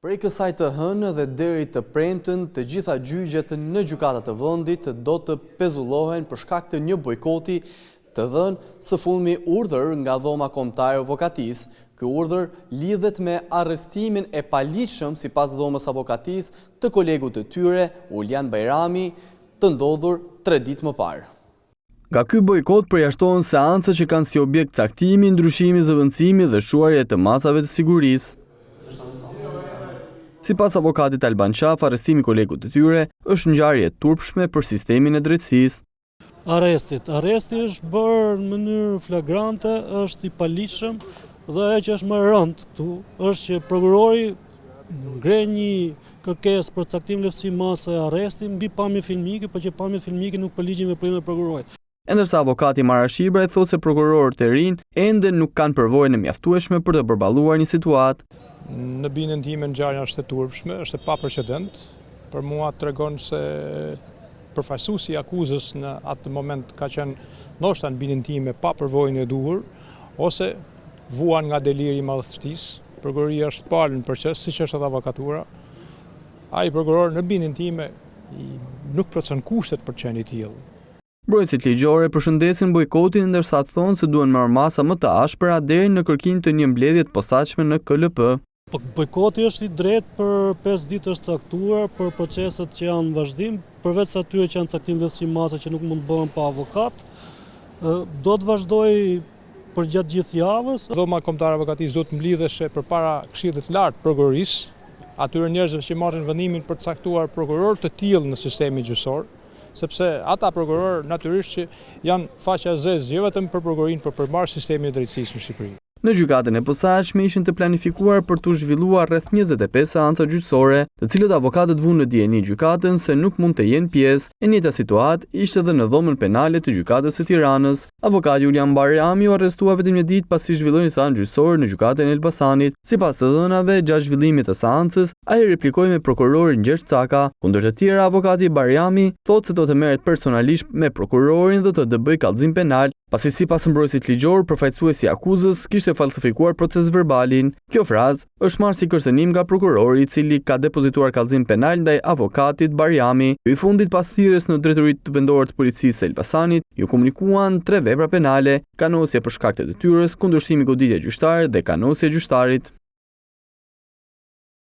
Prej kësaj të hënë dhe deri të premten të gjitha gjyqet në gjykatat e vendit do të pezullohen për shkak të një bojkoti të dhënë së fundmi urdhër nga Dhoma Kombëtare e Avokatisë. Ky urdhër lidhet me arrestimin e paligjshëm sipas Dhomës së Avokatisë të kolegut të tyre, Ulian Bajrami, të ndodhur tre ditë më parë. Nga ky bojkot përjashtohen seancat që kanë si objekt caktimi, ndryshimi, zëvendësimi dhe shuarje të masave të sigurisë. Sipas avokatit Alban Qafa, arrestimi i kolegut të tyre është ngjarje e turpshme për sistemin e drejtësisë. Arrestit. Arresti është bërë në mënyrë flagrante, është i paligjshëm dhe ajo që është më e rëndë këtu është që prokurori ngre një kërkesë për caktim lehtësim mase arresti mbi pamje filmike, por që pamjet filmike nuk përligjin veprimet e prokurorit. E ndërsa avokati Marash Ibraj thotë se prokurorët e rinj ende nuk kanë përvojën e mjaftueshme për të përballuar një situatë. Në bindjen time ngjarja është e turpshme, është e paprecedent. Për mua tregon se përfaqësuesi i akuzës në atë moment ka qenë ndoshta në bindjen time pa përvojën e duhur ose Vuan nga deliri i madhështisë, prokuroria është palë në proces, siç është edhe avokatura. Ai prokuror në bindjen time nuk plotëson kushtet për të qenë i tillë. Mbrojtësit ligjorë e përshëndesin bojkotin ndërsa thonë se duhen marrë masa më të ashpra deri në kërkim të një mbledhje të posaçme në KLP. Po bojkoti është i drejtë për 5 ditë është caktuar për proceset që janë në vazhdim, përveç atyre që janë caktim lehtësim mase që nuk mund të bëhen pa avokat. Do të vazhdojë përgjatë gjithë javës. Dhoma Kombëtare e Avokatisë duhet të mblidheshe përpara Këshillit të Lartë të Prokurorisë, atyre njerëzve që marrin vendimin për të caktuar prokurorë të tillë në sistemin gjyqësor, sepse ata prokurorë natyrisht që janë faqja e zezë jo vetëm për prokurorinë, por për mbarë sistemin e drejtësisë në Shqipëri. Në Gjykatën e Posaçme ishin të planifikuar për t'u zhvilluar rreth 25 seanca gjyqësore, të cilët avokatët vunë në dijeni gjykatën se nuk mund të jenë pjesë. E njëjta situatë ishte edhe në Dhomën Penale të Gjykatës së Tiranës. Avokati Ulian Bajrami u arrestua vetëm një ditë pasi zhvilloi një seancë gjyqësore në Gjykatën e Elbasanit. Sipas të dhënave, gjatë zhvillimit të seancës, ai replikoi me prokurorin Gjergj Caka, ku ndër të tjera avokati Bajrami thotë se do të merret personalisht me prokurorin dhe do të bëjë kallëzim penal pasi sipas mbrojtësit ligjor, përfaqësuesi i akuzës kishte falsifikuar procesverbalin. Kjo frazë është marrë si kërcënim nga prokurori i cili ka depozituar kallëzim penal ndaj avokatit Bajrami. Ky i fundit pas thirrjes në Drejtoritë Vendore të Policisë së Elbasanit, iu komunikuan tre vepra penale, kanosje për shkak të detyrës, kundërshtim goditja gjyqtarit dhe kanosje e gjyqtarit.